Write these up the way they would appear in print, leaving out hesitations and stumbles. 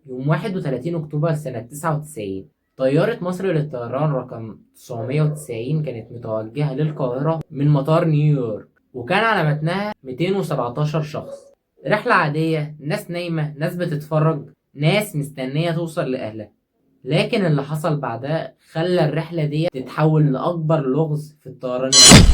يوم 31 أكتوبر سنة 99 طيارة مصر للطيران رقم 990 كانت متوجهة للقاهرة من مطار نيويورك، وكان على متنها 217 شخص. رحلة عادية، ناس نايمة، ناس بتتفرج، ناس مستنية توصل لأهلها. لكن اللي حصل بعدها خلى الرحلة دي تتحول لأكبر لغز في الطيران المصري.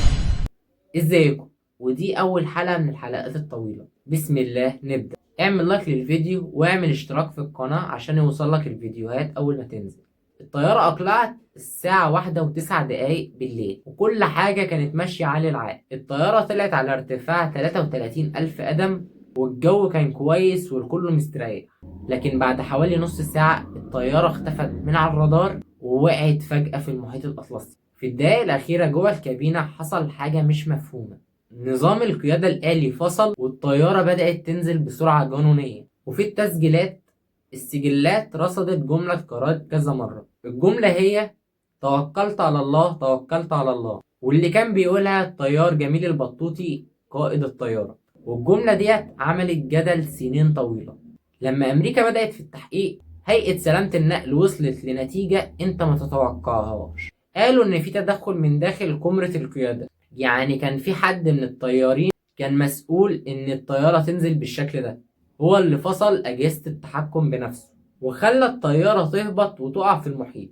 ازيكم؟ ودي أول حلقة من الحلقات الطويلة. بسم الله نبدأ. اعمل لايك للفيديو واعمل اشتراك في القناة عشان يوصلك الفيديوهات أول ما تنزل. الطيارة أقلعت الساعة 1:09 بالليل، وكل حاجة كانت ماشية على العال. الطيارة طلعت على ارتفاع 33 ألف قدم، والجو كان كويس والكل مستريح. لكن بعد حوالي نص ساعة الطيارة اختفت من على الرادار ووقعت فجأة في المحيط الأطلسي. في الدقائق الأخيرة جوه الكابينة حصل حاجة مش مفهومة. نظام القيادة الآلي فصل والطيارة بدأت تنزل بسرعة جنونية. وفي التسجيلات السجلات رصدت جملة اتكررت كذا مرة. الجملة هي توكلت على الله، توكلت على الله، واللي كان بيقولها الطيار جميل البطوطي قائد الطيارة. والجملة ديت عملت جدل سنين طويلة. لما أمريكا بدأت في التحقيق، هيئة سلامة النقل وصلت لنتيجة أنت ما تتوقعهاش. قالوا إن في تدخل من داخل قمرة القيادة، يعني كان في حد من الطيارين كان مسؤول إن الطيارة تنزل بالشكل ده، هو اللي فصل أجهزة التحكم بنفسه وخلى الطيارة تهبط وتقع في المحيط.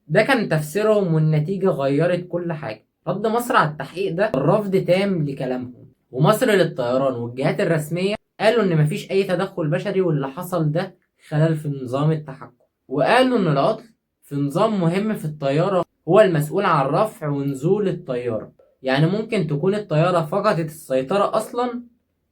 ده كان تفسيرهم، والنتيجة غيرت كل حاجة. رد مصر على التحقيق ده رفض تام لكلامهم، ومصر للطيران والجهات الرسمية قالوا إن مفيش أي تدخل بشري، واللي حصل ده خلل في نظام التحكم. وقالوا إن العطل في نظام مهم في الطيارة هو المسؤول عن رفع ونزول الطيارة، يعني ممكن تكون الطيارة فقدت السيطرة أصلا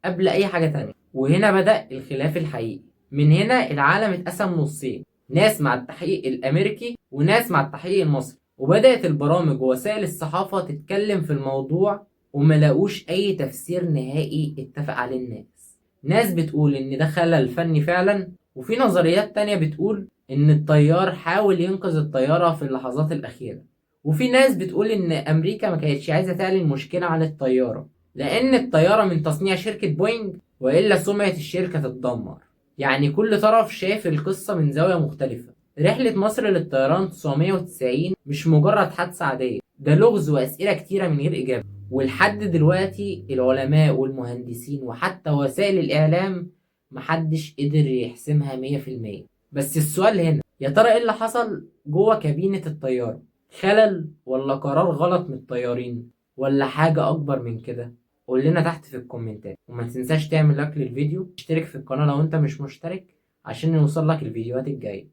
قبل أي حاجة تانية. وهنا بدأ الخلاف الحقيقي. من هنا العالم اتقسم نصين، ناس مع التحقيق الأمريكي وناس مع التحقيق المصري. وبدأت البرامج ووسائل الصحافة تتكلم في الموضوع، وما لاقوش أي تفسير نهائي اتفق عليه الناس. ناس بتقول إن ده خلل فني فعلا، وفي نظريات تانية بتقول إن الطيار حاول ينقذ الطيارة في اللحظات الأخيرة، وفي ناس بتقول إن أمريكا ما كانتش عايزة تعلن مشكلة عن الطيارة لأن الطيارة من تصنيع شركة بوينج، وإلا سمعة الشركة تتدمر. يعني كل طرف شاف القصة من زاوية مختلفة. رحلة مصر للطيران 990 مش مجرد حادثة عادية، ده لغز وأسئلة كتيرة من غير إجابة. ولحد دلوقتي العلماء والمهندسين وحتى وسائل الإعلام محدش قدر يحسمها 100%. بس السؤال هنا، يا ترى إيه اللي حصل جوه كابينة الطيارة؟ خلل ولا قرار غلط من الطيارين ولا حاجة أكبر من كده؟ قول لنا تحت في الكومنتات، وما تنساش تعمل لايك للفيديو، اشترك في القناة لو انت مش مشترك عشان يوصل لك الفيديوهات الجاية.